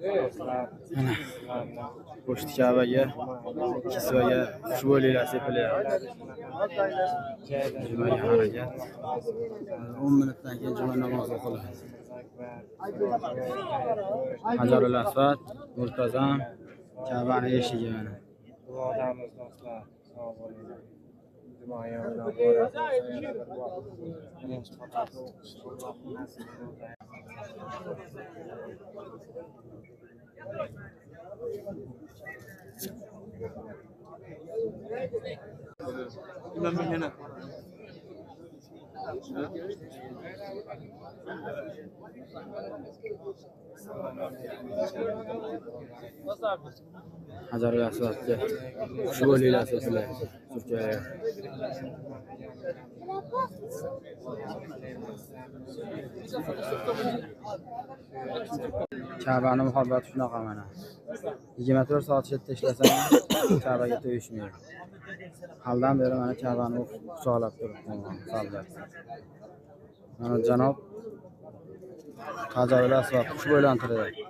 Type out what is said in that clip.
Mana po'shti Ka'baga, kisvaga xushbo'yliklar sepilyapti. Jumaga harakat. 10 minutdan keyin juma namozi o'qiladi. Hajarul Asvad, Multazam, Ka'bani eshigi mana. Duodamiz do'stlar, sog' bo'linglar. Juma ayyomidan muborak bo'lsin. Yana bir bor birinchi qatorda o'qishni Alloh nasib etsin. Hajarul Asvadga xushbo'yliklar sepilyapti. Turkiyaga. Ka'bani muhabbati shunaqa mana. 24 soat chetda ishlasam Ka'baga to'yishmaydi. Haldan beri mana Ka'bani quchoqlab turibdi soldat. Mana janob Hajarul Asvad xushbo'ylantiryapti.